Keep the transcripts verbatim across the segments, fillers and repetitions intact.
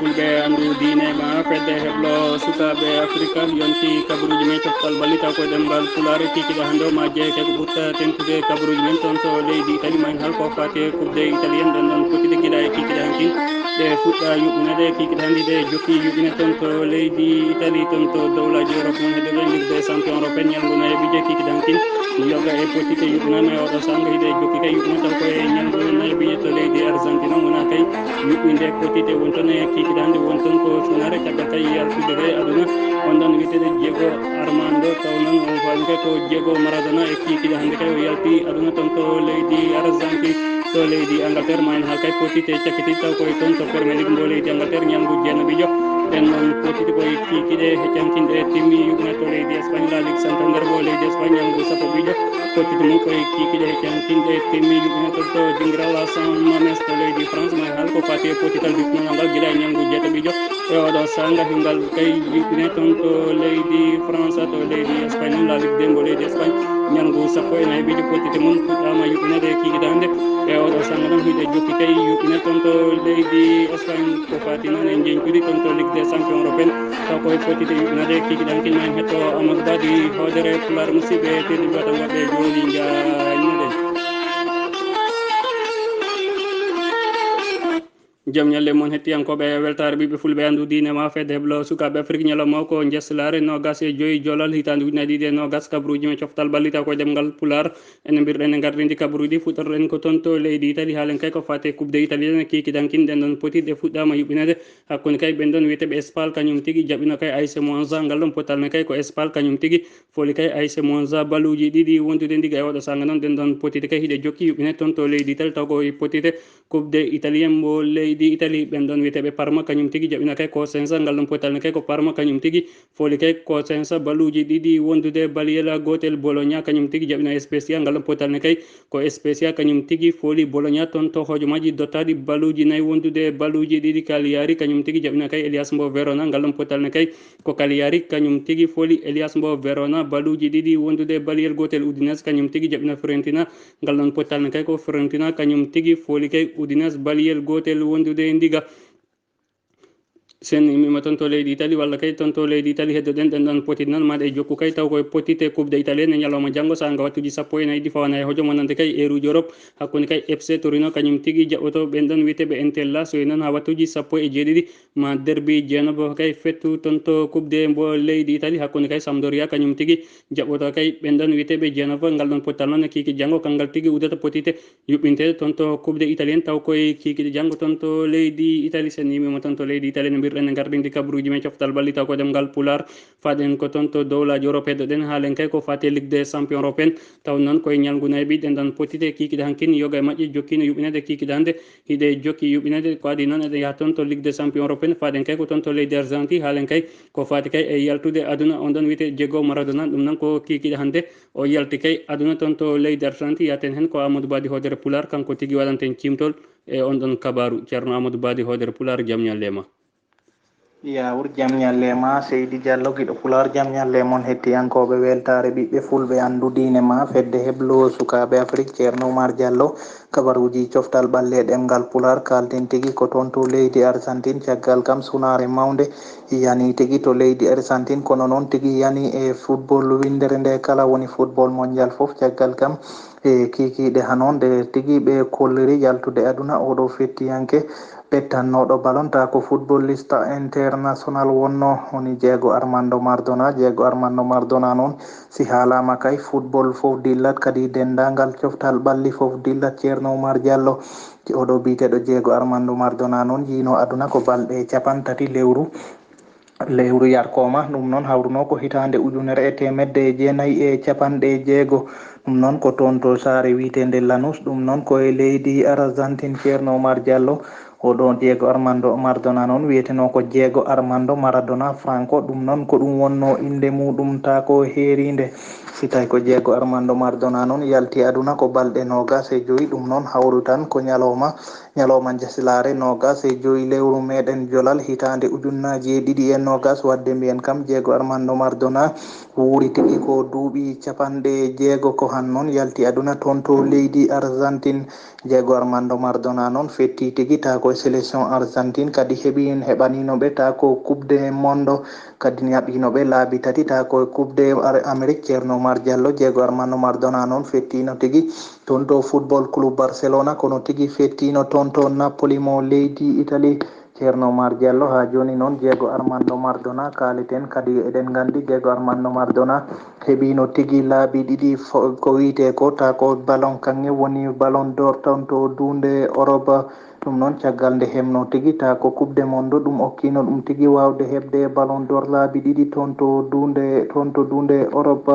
Fulɓe anndu diine ma fedde heblo sukaaɓe Afrika yonti kabaruuji men coftal ballita ko ɗemngal Pulaar kikiɗe hannde o ma jeeyete ko ɓurta tentude kabaruuji men toon to leydi Itali ma en hal ko faati e coupe de Italie en ɗon ɗon potide gila e kikiɗe hankin ɗe fuɗɗa yuɓɓinede kikiɗe hannde ɗe jokki yuɓɓine toon to leydi Itali toon to dowlaji Europe noon hedde ɓen Ligue des Champions Europe en ñalngu nayaɓije kikiɗe hankin yoga e potite yuɓɓinama e oɗo sanga hiɗe jokki kay yuɓɓine taw ko e ñalngu nayaɓije to leydi Argentine o wona kay yuɓɓinde potite won toon e kikiɗe hannde won toon ko sunare caggal kay yaltude kay aduna on ɗon wiyetede Diego Armando taw noon on faami kay ko Diego Maradona e kikiɗe hannde kay o yalti aduna toon to leydi Argentine to leydi Angleterre ma en hal kay potite cakkiti taw koye toon to Premier League mbo leydi Angleterre ñalngu jeenaɓijo ɓen noon potite koye kikiɗe heccankinɗe timmi yuɓɓine to leydi Espagne La Ligue Santander mbo leydi Espagne ñalngu sappo ɓijo potite mum koye kikiɗe heccankinɗe timmi yuɓɓine to to dingiral San Mames to leydi France ma en hal ko faati e potital dutnongal ngal gila e ñalngu jeetaɓijo e oɗo sanga hingal kay yuɓɓine toon to leydi France to leydi Espagne noon La Ligue de mbo leydi Espagne ñalngu sappo e nayi ɓijo potite mum puɗɗama yuɓɓinede e kikiɗe hannde e oɗo sanga noon hiɗe jokki kay yuɓɓine toon to leydi Espagne ko faati noon e jeñcuɗi toon to Ligue des Champions Européen taw koye potite yuɓɓinede e kikiɗe hankin ma en hetto Amadou Badi hoodere Pulaar musidɓe tedduɓe wata goɗɗe jooni jaññude. Jam ñalle mon hettiyankooɓe weltaare ɓiɓɓe fulɓe anndu diine ma fedde heblo sukaaɓe Afrik ñalawma o ko njeslaare noogas e joyi jolal hitaande ujunaaji ɗiɗi e noogas kabaruuji men coftal ballita koye ɗemngal Pulaar ene mbirɗen e ngardiiji kabaruuji fuɗɗorɗen ko toon to leydi Itali haalen kay ko faate coupe de Italie ene kiikiɗankin ɗen ɗon potiɗe fuɗɗaama yuɓɓineede hakkunde kay ɓen ɗon wiyeteeɓe Espal kañum tigi jaɓino kay A S Monza ngal ɗon potal ne kay ko Espal kañum tigi fooli kay A S Monza baluuji ɗiɗi wondude ndiga e oɗo sanga noon ɗen ɗon potiɗe kay hiɗe jokki yuɓɓineede toon to leydi Itali taw ko potiɗe Coupe de Italien mo leydi Italie ɓen ɗon wiyeteeɓe Parma kañum tigi jaɓina kay Cosenza ngal ɗon potal ne kay ko Parma kañum tigi fooli kay Cosenza baluuji ɗiɗi wondude baliyel gootel Bologna kañum tigi jaɓina Spezia ngal ɗon potal ne kay ko Spezia kañum tigi fooli Bologna toon to hojomaaji dottaaɗi baluuji nayi wondude baluuji ɗiɗi Cagliari kañum tigi jaɓina kay Elias mbo Verona ngal ɗon potal ne kay ko Cagliari kañum tigi fooli Elias mbo Verona baluuji ɗiɗi wondude baliyel gootel Udinese kañum tigi jaɓina Fiorentina ngal ɗon potal ne kay ko Fiorentina kañum tigi fooli kay Udinese baliyel gootel wondude e ndiga sen immima toon to leydi Itali walla kay toon to leydi Itali heddoɗen ɗen ɗon potide noon maɗa e jokku kay taw koye potite coupe de Italie ne ñalawma janngo sanga wattuji sappo e nayi ɗi fawana e hojo monande kay eruji Europe hakkunde kay F C Torino kañum tigi jaɓɓoto ɓen ɗon wiyeteɓe Entella so e noon ha wattuji sappo e jeeɗiɗi ma derbi jeenaɓo kay fettu toon to coupe de mbo leydi Itali hakkunde kay Sampdoria kañum tigi jaɓɓoto kay ɓen ɗon wiyeteɓe jeenaɓo ngal ɗon pottal noon e kiiki janngo kangal tigi udata potite yuɓɓinteede toon to coupe de Italie en taw koye kiikiɗe janngo toon to leydi Italie sen yimɓe mo toon to leydi Italie no mbirɗen e ngarɗinde kabaruuji men coftal ballita ko ɗemngal Pulaar faɗen ko toon to dowlaaji Europe heddoɗen haalen kay ko faati e Ligue des Champions Européen taw noon koye ñalngu nayi ɓiɗɗen ɗon potite kiikiɗe hankin yoga e majje jokkino yuɓɓineede kiikiɗe hannde hiɗe jokki yuɓɓineede ko adi noon eɗen yaha toon to Ligue des Champions Européen faɗen kay ko toon to leydi Argentine haalen kay ko faati kay e yaltude aduna on ɗon wiyete Diego Maradona ɗum noon ko kiikiɗe hannde o yalti kay aduna toon to leydi Argentine yaten heen ko Amadou Badi hoodere Pulaar kanko tigi waɗanten cimtol e on ɗon kabaaru Ceerno Amadou Badi hoodere Pulaar jam ñalle ma. Yawur jam ñalle ma seydi Diallo giɗo Pulaar jam ñalle mon hettiyankooɓe weltaare ɓiɓɓe fulɓe anndu diine ma fedde heblo sukaaɓe Afrik Ceerno Oumar Diallo kabaruuji coftal ɓalle ɗemngal Pulaar kaalten tigi ko toon to leydi Argentine caggal kam sunaare mawnde yani tigi to leydi Argentine kono noon tigi yani e football winndere nde kala woni football mondial fof caggal kam e kiikiiɗe hano nde tigi ɓe kolliri yaltude aduna oɗo fettiyanke ɓettannooɗo ballon ta ko footballista international wonno woni Diego Armando Maradona Diego Armando Maradona noon si haalama kay football fof dillat kadi denndaangal coftal ɓalli fof dillat Ceerno Oumar Diallo oɗo biyeteeɗo Diego Armando Maradona noon yiino aduna ko balɗe capan tati lewru lewru yarkooma ɗum noon hawruno ko hitaande ujunere e teemedde e jeenayi e capanɗe jeego ɗum noon ko toon to saare wiyeteende Lanus ɗum noon ko e leydi Argentine Ceerno Oumar Diallo oɗo Diego Armando Maradona noon wiyeteno ko Diego Armando Maradona Franco ɗum noon ko ɗum wonno innde muɗum ta ko heeriinde Tawi ko Diego Armando Maradona noon yalti aduna ko balɗe noogas e joyi, ɗum noon hawru tan ko ñalawma, ñalawma njasilaare noogas e joyi lewru meeɗen jolal hitaande ujunnaaji e ɗiɗi e noogas, waɗde mbiyen kam Diego Armando Maradona wuuri tigi ko duuɓi capanɗe jeego ko han noon yalti aduna toon to leydi Argentine. Diego Armando Maradona noon fetti tigi ta ko e sélection Argentine, kadi heɓi, heɓanino ɓe ta ko Coupe de Monde, kadi naɓino ɓe laabi tati ta ko e Coupe de Ar-, Amérique. Ceerno Oumar Diallo, Diego Armando Maradona noon fettino tigi toon to Football Club Barcelona, kono tigi fettino toon to Napoli mo leydi Italie. Ceerno Oumar Diallo, haa jooni noon Diego Armando Maradona kaaleten, kadi eɗen nganndi Diego Armando Maradona heɓino tigi laabi ɗiɗi fo-, ko wiyetee ko ta ko ballon kaŋŋe woni Ballon d'Or toon to duunde Europe. Ɗum noon caggal nde heɓno tigi ta ko Coupe de Monde, ɗum okkino ɗum tigi waawde heɓde Ballon d'Or laabi ɗiɗi toon to duunde, toon to duunde Europe.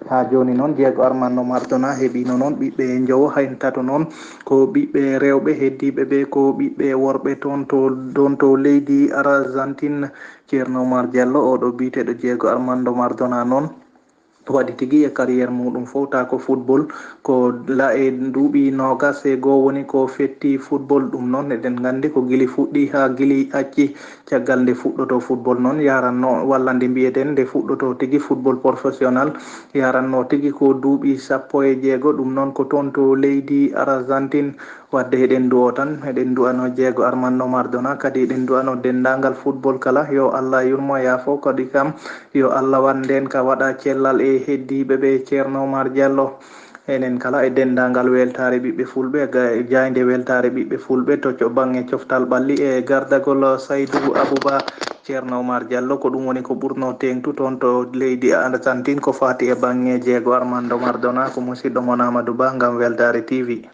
Haa jooni noon Diego Armando Maradona heɓino noon ɓiɓɓe njowo, hay tato noon ko ɓiɓɓe rewɓe, heddiiɓe ɓe ko ɓiɓɓe worɓe toon to, toon to leydi Argentine. Ceerno Oumar Diallo, oɗo biyeteeɗo Diego Armando Maradona noon waɗi tigi e carrière muɗum fof ta ko football, ko la e duuɓi noogas e goo woni ko fetti football. Ɗum noon eɗen nganndi ko gili fuɗɗi haa gili acci. Caggal nde fuɗɗoto football noon yaranno, walla nde mbiyeten nde fuɗɗoto tigi football professionnel, yaranno tigi ko duuɓi sappo e jeego. Ɗum noon ko toon to leydi Argentine. Waɗde eɗen du'o tan, eɗen du'ano Diego Armando Maradona, kadi eɗen du'ano denndaangal football kala, yo Allah yurmo yaafo, kadi kam yo Allah waɗ ndeen ka waɗa cellal e heddiiɓe ɓe. Ceerno Oumar Diallo. Enen kala e denndaangal weltaare ɓiɓɓe fulɓe, ga-, jaaynde weltaare ɓiɓɓe fulɓe to co-, baŋŋe coftal ɓalli e gardagol Saydou Abouba. Ceerno Oumar Diallo, ko ɗum woni ko ɓurno teeŋtu toon to leydi Argentine ko faati e baŋŋe Diego Armando Maradona, ko musidɗo mon Amadou Ba ngam Weltaare T V.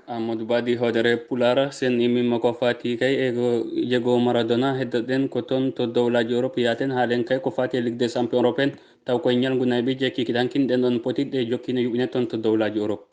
Amadou Ba di hoodere Pulaar, sen immima ko faati kay e ko Diego Maradona, heddoɗen ko toon to dowlaaji Europe yaaten, haalen kay ko faati e Ligue des Champions Européen, taw koye ñalngu nayi ɓe jekki kiɗankin ɗen ɗon potiɗɗe jokkine yuɓine toon to dowlaaji Europe.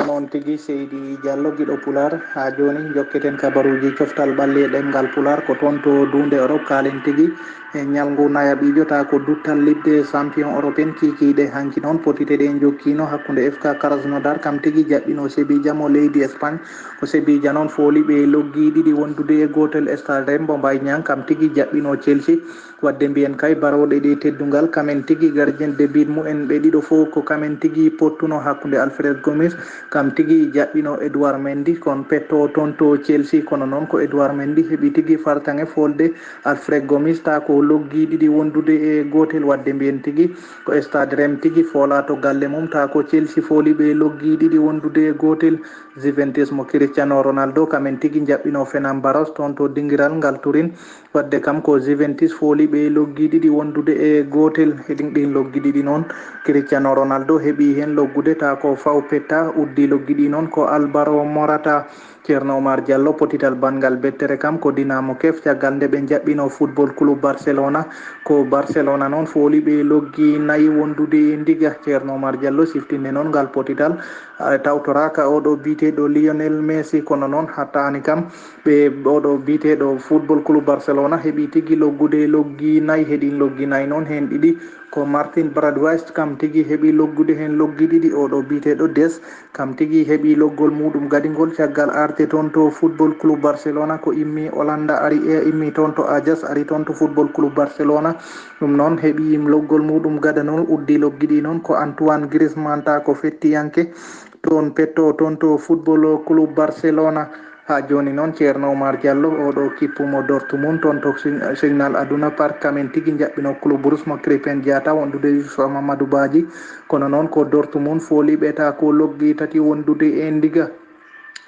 Noon tigi, Seydi Diallo, giɗo Pulaar, haa jooni njokketen kabaruuji coftal ɓalli e ɗemngal Pulaar ko toon to duunde Europe, kaalen tigi e ñalngu nayaɓiijo, ta ko duttal Ligue des Champions Européen kiikiiɗe. Hanki noon potite ɗe njokkiino hakkunde F K Krasnodar, kam tigi jaɓɓino Sevilla mo leydi Espagne. Ko Sevilla noon fooli ɓe loggi ɗiɗi wondude e gootel. Stade Rembo Mbaye Niang kam tigi jaɓɓino Chelsea. Waɗde mbiyen kay barooɗe ɗe teddungal, kamen tigi gardien de but mumen ɓe ɗiɗo fof ko kamen tigi pottuno hakkunde Alfred Gomis, kam tigi jaɓɓino Edouard Mendy, kon petto toon to Chelsea, kono noon ko Edouard Mendy heɓi tigi fartaŋe folde Alfred Gomis, ta ko loggi ɗiɗi wondude e gootel. Waɗde mbiyen tigi ko Stade Rem tigi foola to galle mum, ta ko Chelsea fooli ɓe loggi ɗiɗi wondude e gootel. Juventus mo Cristiano Ronaldo, kamen tigi jaɓɓino Fenerbahçe toon to dingiral ngal Turin. Waɗde kam ko Juventus fooli ɓe loggi ɗiɗi wondude e gootel. Hedin ɗin loggi ɗiɗi noon, Cristiano Ronaldo heɓi heen loggude ta ko faw petta, uddi loggi ɗi noon ko Alvaro Morata. Ceerno Oumar Diallo, potital banngal bettere kam ko Dinamo Kiev, caggal nde ɓe jaɓɓino Football Club Barcelona. Ko Barcelona noon fooli ɓe loggi nayi wondude e ndiga. Ceerno Oumar Diallo siftinde noon ngal potital, a, tawtoraaka oɗo biyeteeɗo Lionel Messi, kono noon hattaani kam ɓe oɗo biyeteeɗo Football Club Barcelona heɓi tigi loggude loggi nayi, heɗin loggi nayi noon heen ɗiɗi ko Martin Braithwaite, kam tigi heɓi loggude heen loggi ɗiɗi. Oɗo biyeteeɗo Des, kam tigi heɓi loggol muɗum gadingol caggal arde toon to Football Club Barcelona, ko immi Olanda ari e immi toon to Ajax, ari toon to Football Club Barcelona. Ɗum noon heɓi loggol muɗum gadanol, uddi loggi ɗi noon ko Antoine Griezmann, ta ko fettiyanke toon petto toon to Football Club Barcelona. Haa jooni noon, Ceerno Oumar Diallo, oɗo kippu mo Dortmund toon to Sig-, Signal Aduna Park, kamen tigi jaɓɓino club russe mo Krépin Diatta wondude Youssouf Mamadou Badji. Kono noon ko Dortmund fooli ɓe ta ko loggi tati wondude e ndiga.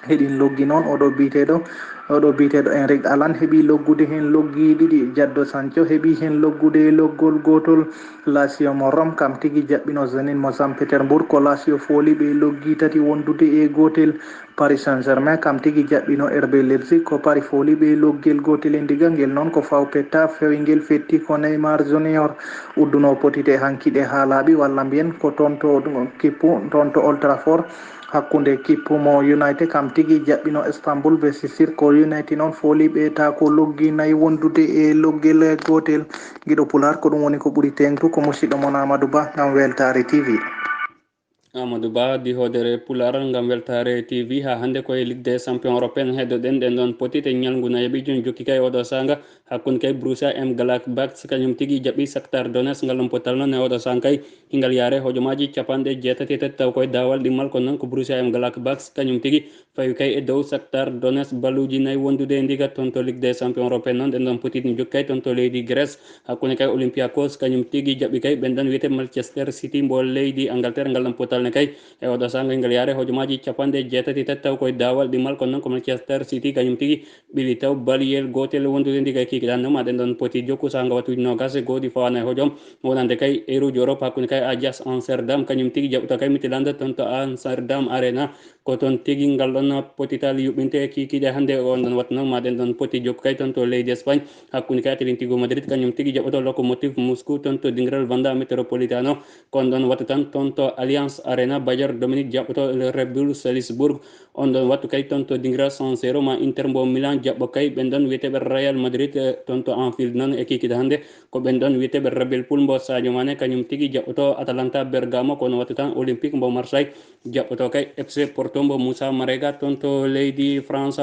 Heɗin loggi noon, oɗo biyeteeɗo, oɗo biyeteeɗo Enric Alan heɓi loggude heen loggi ɗiɗi. Jaddo Sancho heɓi heen loggude loggol gootol. Lazio mo Rome kam tigi jaɓɓino Zenit mo Saint Petersbourg. Ko Lazio fooli ɓe loggi tati wondude e gootel. Paris Saint-Germain kam tigi jaɓɓino R B Leipzig, ko Paris fooli ɓe loggel gootel e ndiga. Ngel noon ko faw petta, fewi ngel fetti ko Neymar Junior. Udduno potite hanki ɗe haa laaɓi, walla mbiyen ko toon to kippu, toon to Old Trafford. Hakkunde kippu mo United kam tigi jaɓɓino Istanbul be Sisir ko United noon fooliiɓe ta ko loggi nayi wondude e loggel gootel. Giɗo Pulaar ko ɗum woni ko ɓuri teeŋtu ko musidɗo mon Amadou Ba ngam Weltaare T V. Amadou Ba di hoodere Pulaar ngam Weltaare T V. Haa hannde koye Ligue des Champions Européen heddoɗen ɗen ɗon poti te ñalngu nayaɓi jun jokki kay oɗo saanga hakkunde kay Borussia M Gladbach kañum tigi jaɓɓi Shakhtar Donetsk ngal ɗon potal noon e oɗo saanga kay hingal yaare hojomaaji capanɗe jeetati e tati taw koye daawal ɗimmal ko noon ko Borussia M Gladbach kañum tigi fawi kay e dow Shakhtar Donetsk balluuji nayi wondude e ndiga toon to Ligue des Champions Européen noon ɗen ɗon poti ɗum jokki kay toon to leydi Grèce hakkunde kay Olympiakos kañum tigi jaɓɓi kay ɓen ɗon wiyete Manchester City mbo leydi Angleterre ngal ɗon potal ne kay e oɗo saanga ngal yaare hojomaaji capanɗe jeetati e tati taw koye daawal ɗimmal ko noon ko Manchester City kañum tigi ɓili taw baliyel gootel wondude ndiga kikiɗan no maɗen ɗon poti jokku saanga wattuuji noogas e go'o ɗi fawaano e hojom wonande kay eruuji Europe hakkunde kay Ajax Amsterdam kañum tigi jaɓɓuto kay Midtjylland toon to Amsterdam Arena ko toon tigi ngal ɗon potital yuɓɓinte e kikiɗe hannde on ɗon wattu noon maɗen ɗon poti jokku kay toon to leydi Espagne hakkunde kay Atlético Madrid kañum tigi jaɓɓoto Locomotive Moscou toon to dingiral Wanda Metropolitano ko on ɗon wattu tan toon to Allianz Arena Bayern Dominique jaɓɓoto Red Bull Salzburg on ɗon wattu kay toon to dingiral San Siro ma Inter mbo Milan jaɓɓo kay ɓen ɗon wiyeteɓe Real Madrid eh, toon to Anfield noon e kikiɗe hannde ko ɓen ɗon wiyeteɓe Liverpool mbo Sadio Mané kañum tigi jaɓɓoto Atalanta Bergamo kono wattu tan Olympique mbo Marseille jaɓɓoto kay F C Porto mbo Moussa Marega toon to leydi France.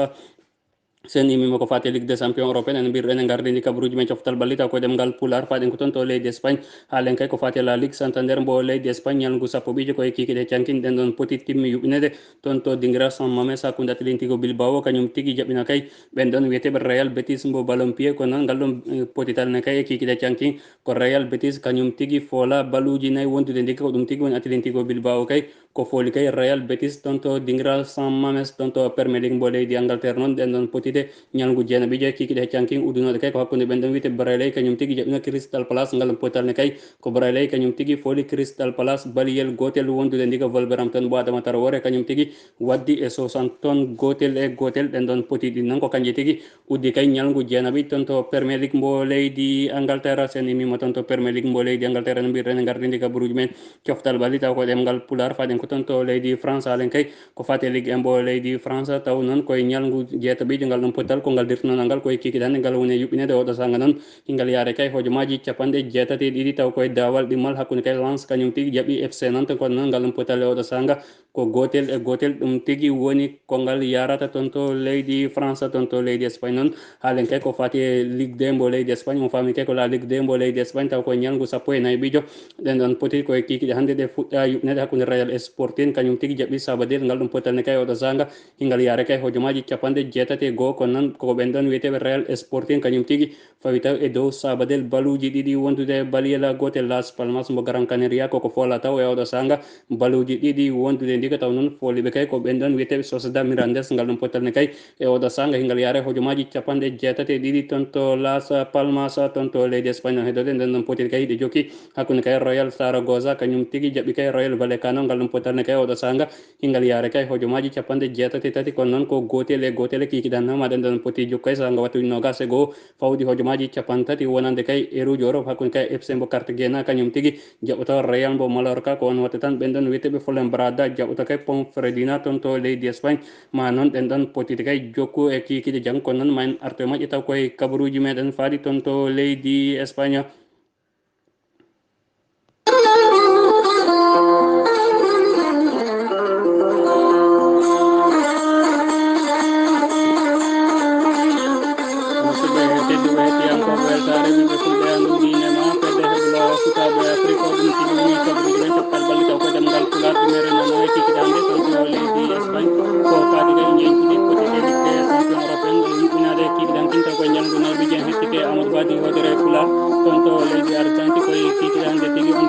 Sen imima ko fati Ligue des Champions Européen en mbirɗen e gardini kabaruji men coftal balli taw ko ɗemngal Pulaar faɗen ko toon to leydi Espagne haalen kay ko fati La Ligue Santander mbo leydi Espagne ñalngu sappo ɓijo koye kikiɗe cankin ɗen ɗon poti timmi yuɓɓinede toon to dingiral San Mames hakkunde Atlético Bilbao kañum tigi jaɓɓino kay ɓen ɗon wiyeteɓe Real Betis mbo Ballon Pied ko noon ngal ɗon eh, potital ne kay e kikiɗe cankin ko Real Betis kañum tigi foola baluuji nayi wondude ndikka ko ɗum tigi woni Atlético Bilbao kay ko fooli kay Real Betis toon to dingiral San Mames toon to Premier League mbo leydi Angleterre noon ɗen ɗon potide ñalngu jeenaɓijo e kikiɗe e cankin uddunoɗe kay ko hakkunde ɓen ɗon wiyete Braille kañum tigi jaɓɓino Crystal Palace ngal ɗon potal ne kay ko Braille kañum tigi fooli Crystal Palace baliyel gootel wondude ndiga Wolverhampton bo Adama Traoré kañum tigi waddi e soixante tonnes gootel e gootel ɗen ɗon poti ɗin noon ko kanje tigi uddi kay ñalngu jeenaɓi toon to Premier League mbo leydi Angleterre sen imima toon to Premier League mbo leydi Angleterre no mbirɗen e gardindi kabaruji men coftal ɓalli taw ko ɗemngal Pulaar faɗen ko toon to leydi France halen kay ko fati Ligue un mbo leydi France taw noon koye ñalngu jeetaɓijo ngal ɗon potal ko ngal dirtinonal ngal koye kikiɗe hannde ngal woni e yuɓɓinede oɗo saanga noon hingal yaare kay hojomaaji capanɗe jeetati e ɗiɗi taw koye daawal ɗimmal hakkunde kay Lens kañum tigi jaɓɓi F C Nantes kono noon ngal ɗon potal e oɗo saanga ko gootel e gootel ɗum tigi woni ko ngal yarata toon to leydi France toon to leydi Espagne noon haalen kay ko fati e Ligue deux mbo leydi Espagne mo faami kay ko La Ligue deux mbo leydi Espagne taw ko ñalngu sappo e nayi ɓijo ɗen ɗon poti koye kikiɗe hannde ɗe fuɗɗa yuɓɓinede hakkunde Real Sporting kañum tigi jaɓɓi Sabadell ngal ɗum potal ne kay oɗo saanga hingal yaare kay hojomaaji capanɗe jeetati e go'o kono noon koko ɓen ɗon wiyeteɓe Real Sporting kañum tigi fawi taw e dow Sabadell baluuji ɗiɗi wondude baliyel gootel Las Palmas mbo Gran Canaria koko foola taw e oɗo saanga baluuji ɗiɗi wondude ndiga taw noon fooliɓe kay ko ɓen ɗon wiyeteɓe Sociedad Mirandés ngal ɗon potal ne kay e oɗo saanga hingal yaare hojomaaji capanɗe jeetati e ɗiɗi toon to Las Palmas toon to leydi Espagne noon heddoɗe nden ɗon potel kay hiɗe jokki hakkunde kay Royal Saragossa kañum tigi jaɓɓi kay Royal Vallecano ngal ɗon potal ne kay oɗo saanga hingal yaare kay hojomaaji capanɗe jeetati e tati kono noon ko gootel e gootel e kikiɗan maɗen ɗon poti jokku kay saanga wattuuji noogas e go'o fawɗi hojomaaji capanɗe tati wonande kay eruuji Europe hakkunde kay F C mbo Cartagena kañum tigi jaɓɓoto Real mbo Mallorca ko on watta tan ɓen ɗon wiyeteɓe Fuenlabrada jaɓɓoto kay Ponferradina toon to leydi Espagne ma noon ɗen ɗon potide kay jokku e kikiɗe janngo kono noon ma en artu e moƴƴe taw koye kabaruuji meɗen faaɗi toon to leydi Espagne. Musidɓe tedduɓe hettiyankooɓe weltaare ɓiɓɓe fulɓe annduɓe diine ma fedde heɓlo sukaaɓe Afrique o ɗum tigi woni kabaruuji men coftal balli taw ko ɗemngal Pulaar ɗumere noon e kikiɗe hannde toon to leydi Espagne ko kaadi kay jeñtide potite ligue champion européen ɗo yuɓɓinaade kikiɗan kin taw ko ñalngu nawɓe jen hettike Amadou Badi hoodere Pulaar toon to leydi Argentine koye kikiɗe hannde tigi on